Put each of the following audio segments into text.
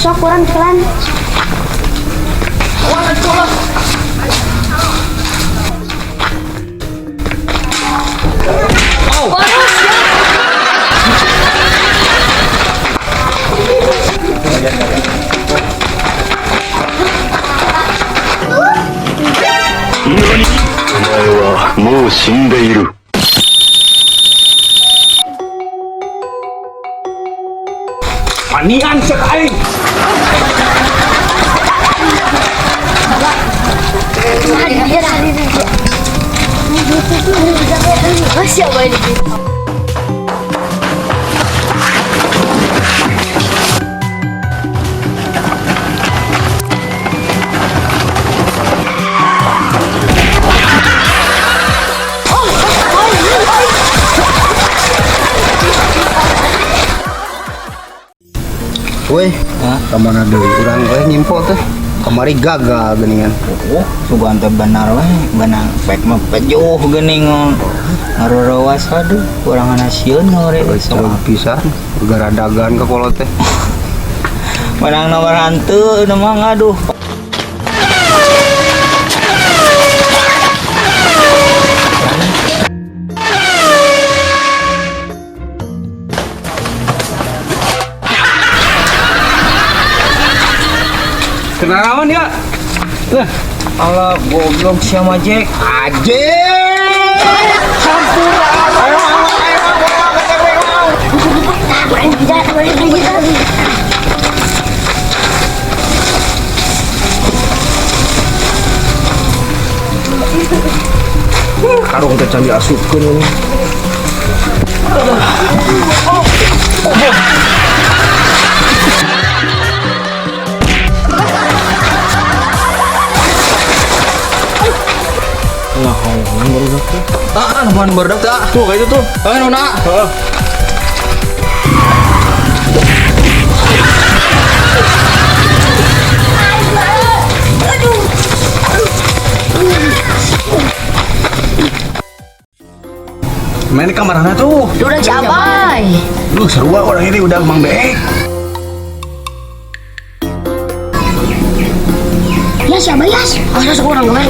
Sok kurang pelan. お前はもう死んでいる。 Wanian cek aing. Siapa ini? Weh, kamana deui urang we nyimpol teh. Kamari gagal geuningan. Oh, sugan teh benar we, benar pek mah pejuh geuning ngarorawas aduh, kurang sieun ngore Coba pisan garadagan ka kolot teh. Menang nomor hantu nu mah aduh. Kenalan ya? Lah, Allah goblok siapa Jack? Ajeng. Karung teh can diasupkeun ini. Nah, barudak teh. Ah, nuhan barudak teh. Tuh kayak itu tuh. Ah, nona. Heeh. Main di kamarana tuh. Udah cabai. Lu seru ah orang ini udah Mang Beek. Ya siapa ya? Ah, seorang orang.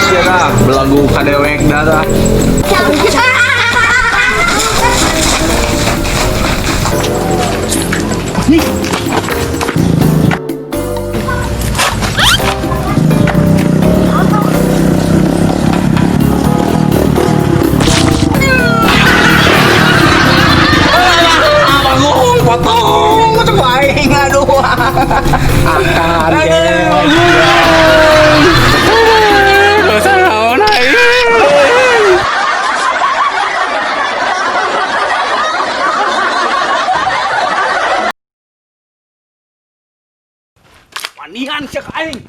Siapa? Belagu kadewek dah. Bagong potong cek aing aduh. Akan dosa naon aing. Wanian cek aing.